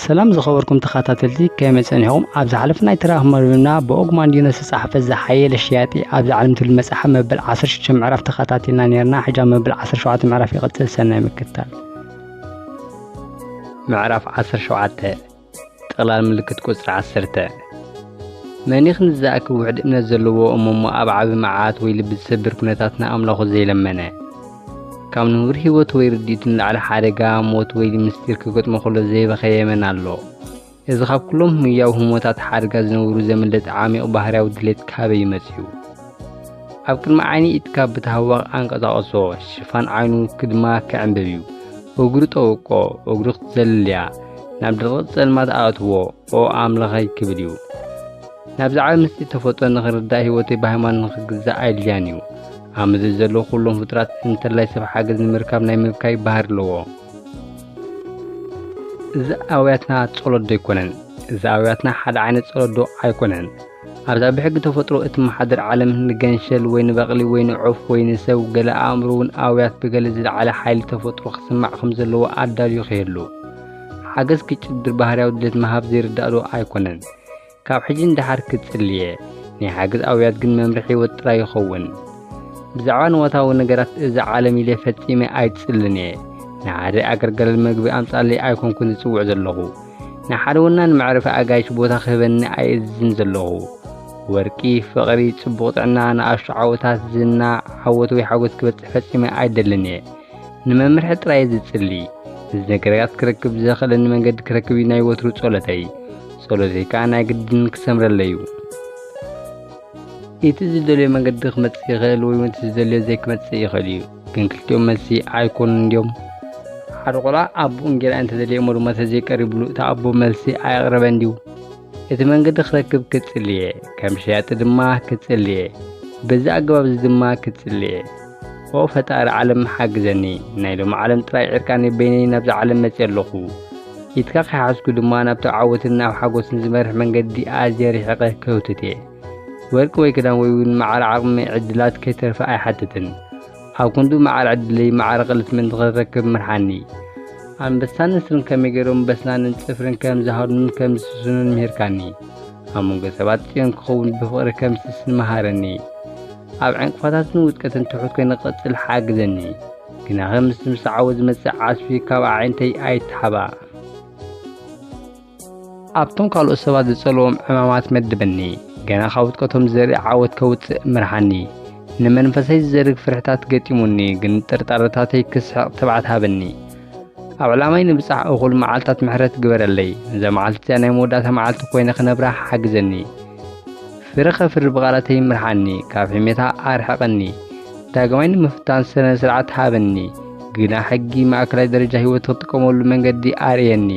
ሰላም ዝኸበርኩም ተኸታተልቲ፣ ከመይ ጸኒሕኩም? ኣብ ዝሓለፈ ናይ ትራኽ መርብና ብኦግማንዲኖ ዝተጻሕፈ ዝሓየለ ሸያጢ ኣብዚ ዓለም ትብል መጽሓፍ መበል ዓሰርተ ሽዱሽተ ምዕራፍ ተኸታቲልና ነርና። ሕጂ ኣብ መበል ዓሰርተ ሸውዓተ ምዕራፍ ይቕጽል። ሰናይ ምክትታል። ምዕራፍ ዓሰርተ ሸውዓተ፣ ጥቕላል ምልክት ቁጽሪ ዓሰርተ። መኒኽ ንዝኣክል ውሕድ እምነት ዘለዎ እሞ፣ እሞ ኣብ ዓቢ መዓት ወይ ልቢ ዝሰብር ኩነታት ንኣምላኹ ዘይለመነ? ካብ ንቡር ህይወቱ ወይ ርድኢቱ ንላዕሊ ሓደጋ፣ ሞት ወይ ምስጢር ክገጥሞ ከሎ ዘይበኸየ መን ኣሎ? እዚ ካብ ኩሎም ህያው ህሞታት ሓደጋ ዝነብሩ ዘምልጥ ዓሚቕ ባህርያዊ ድሌት ካበይ እዩ መጺኡ? ኣብ ቅድሚ ዓይኒ ኢድካ ብታህዋኽ ኣንቀሳቕሶ፣ ሽፋን ዓይኑ ክድማ ክዕንብብ እዩ። እግሩ ጠውቆ፣ እግሩ ክትዘልል እያ። ናብ ድቕድቕ ጸልማት ኣእትዎ፣ ኦ ኣምላኸይ ክብል እዩ። ናብዚ ዓቢ ምስጢር ተፈጥሮ ንኽርዳእ ህይወተይ ብሃይማኖት ንኽግዛእ ኣይድልያን እዩ። ኣብ ምድሪ ዘለዉ ኩሎም ፍጡራት እንተላይ ሰብ ሓገዝ ንምርካብ ናይ ምብካይ ባህሪ ኣለዎ። እዚ ኣውያትና ጸሎት ዶ ኣይኮነን? እዚ ኣውያትና ሓደ ዓይነት ጸሎት ዶ ኣይኮነን? ኣብዛ ብሕጊ ተፈጥሮ እትመሓደር ዓለም ንገንሸል ወይ ንበቕሊ ወይ ንዑፍ ወይ ንሰብ ገለ ኣእምሮ እውን ኣውያት ብገለ ዝለዓለ ሓይሊ ተፈጥሮ ክስማዕ ከም ዘለዎ ኣዳልዩ ክህሉ ሓገዝ ክጭድር ባህርያዊ ድሌት ምሃብ ዘይርዳእ ዶ ኣይኮነን? ካብ ሕጂ ንደሓር ክጽሊ እየ። ናይ ሓገዝ ኣውያት ግን መምርሒ ህይወት ጥራይ ይኸውን። ብዛዕባ ንዋታዊ ነገራት እዛ ዓለም ኢለ ፈጺመ ኣይጽልን እየ። ንሓደ ኣገልጋሊ መግቢ ኣምጻለይ ኣይኮንኩን ዝጽውዕ ዘለኹ። ንሓደ ወናኒ መዕረፊ ኣጋይሽ ቦታ ክህበኒ ኣይእዝዝን ዘለኹ። ወርቂ፣ ፍቕሪ፣ ጽቡቕ ጥዕና፣ ንኣሽቱ ዓወታት፣ ዝና፣ ዓወት ወይ ሓጎስ ክበጽሕ ፈጺመ ኣይደልን እየ። ንመምርሒ ጥራይ ዝጽሊ፣ እዚ ነገራት ክረክብ ዘኽእለኒ መንገዲ ክረክብ እዩ ናይ ወትሩ ጸሎተይ። ጸሎተይ ከኣ ናይ ግድን ክሰምረለይ እዩ። እቲ ዝደልዮ መንገዲ ክመጽእ ይኽእል ወይ እውን እቲ ዝደልዮ ዘይክመጽእ ይኽእል እዩ። ግን ክልቲኦም መልሲ ኣይኮኑን እንድዮም። ሓደ ቆልዓ ኣቦኡ እንጌራ እንተደልየ እሞ ድማ ተዘይቀሪብሉ እቲ ኣቦ መልሲ ኣየቕረበን ድዩ? እቲ መንገዲ ክረክብ ክጽሊ እየ፣ ከም ሸያጢ ድማ ክጽሊ እየ፣ በዚ ኣገባብ እዚ ድማ ክጽሊ እየ። ኦ ፈጣሪ ዓለም ሓግዘኒ፣ ናይ ሎሚ ዓለም ጥራይ ዕርቃነይ በይነይ ናብዛ ዓለም መጽየ ኣለኹ። ኢድካ ከይሓዝኩ ድማ ናብቲ ዓወትን ናብ ሓጎስን ዝመርሕ መንገዲ ኣዝየ ርሒቐ ክህውትት እየ። ወርቂ ወይ ክዳን ወይ እውን ማዕረ ዓቕሚ ዕድላት ከይተርፈ ኣይሓትትን። ኣብ ክንዱ ማዕረ ዕድለይ ማዕረ ክእለት ምእንቲ ክረክብ ምርሓኒ። ኣንበሳን ንስርን ከመይ ገይሮም በስናንን ጽፍርን ከም ዝሃድኑን ከም ዝስስኑን ምሂርካኒ። ኣብ መንጎ ሰባት ጽዮን ክኸውን ብፍቕሪ ከም ዝስስን መሃረኒ። ኣብ ዕንቅፋታትን ውድቀትን ትሑት ኮይነ ክቕጽል ሓግዘኒ። ግናኸ ምስ ምስ ዓወት ዝመጽእ ዓስቢ ካብ ኣዒንተይ ኣይተሓባእ። ኣብቶም ካልኦት ሰባት ዝጸልዎም ዕማማት መድበኒ። ገና ካብ ውድቀቶም ዝዘርኢ ዓወት ከውጽእ ምርሓኒ። ንመንፈሰይ ዝዘርግ ፍርሕታት ገጢሙኒ፣ ግን ጥርጣረታተይ ክስሕቕ ትብዓት ሃበኒ። ኣብ ዕላማይ ንብጻሕ እኹል መዓልታት ምሕረት ግበረለይ። ነዛ መዓልቲ እዚኣ ናይ መወዳእታ መዓልቲ ኮይነ ክነብራ ሓግዘኒ። ፍረ ከፍሪ ብቓላተይ ምርሓኒ፣ ካብ ሕሜታ ኣርሕቐኒ። ዳግማይ ንምፍታን ስነ ስርዓት ሃበኒ፣ ግና ሕጊ ማእከላይ ደረጃ ህይወት ክጥቀመሉ መንገዲ ኣርእየኒ።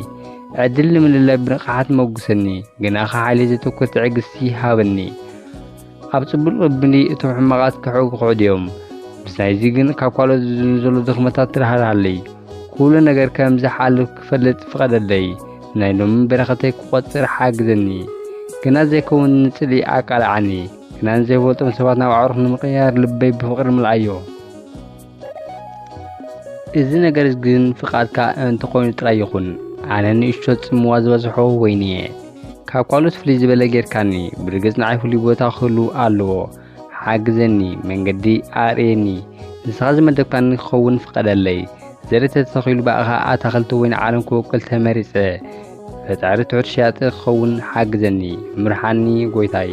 ዕድል ንምልላይ ብንቕሓት መጉሰኒ፣ ግና ሓይሊ ዘተኩር ትዕግስቲ ሃበኒ። ኣብ ጽቡቕ ልብኒ እቶም ሕማቓት ክሕጉኹ ድዮም? ምስ ናይዚ ግን ካብ ካልኦት ዝዝኑ ዘሎ ድኽመታት ርህራሃለይ። ኩሉ ነገር ከም ዝሓልፍ ክፈልጥ ፍቐደለይ። ናይ ሎሚ በረኸተይ ክቖጽር ሓግዘኒ። ግና ዘይከውን ንጽልኢ ኣቃልዓኒ። ግና ንዘይፈልጦም ሰባት ናብ ኣዕሩኽ ንምቕያር ልበይ ብፍቕሪ ምልኣዮ። እዚ ነገር ግን ፍቓድካ እንተኾይኑ ጥራይ ይኹን። ኣነ ንእሽቶ ጽምዋ ዝበዝሖ ወይኒ እየ። ካብ ካልኦት ፍልይ ዝበለ ጌርካኒ። ብርግጽ ንዓይ ፍሉይ ቦታ ክህሉ ኣለዎ። ሓግዘኒ፣ መንገዲ ኣርእየኒ። ንስኻ ዝመደብካኒ ክኸውን ፍቐደለይ። ዘርኢ ተተኺሉ ብኣኻ ኣታኽልቲ ወይኒ ዓለም ክወቅል ተመሪጸ። ፈጣሪ ትሑት ሸያጢ ክኸውን ሓግዘኒ። ምርሓኒ ጎይታይ።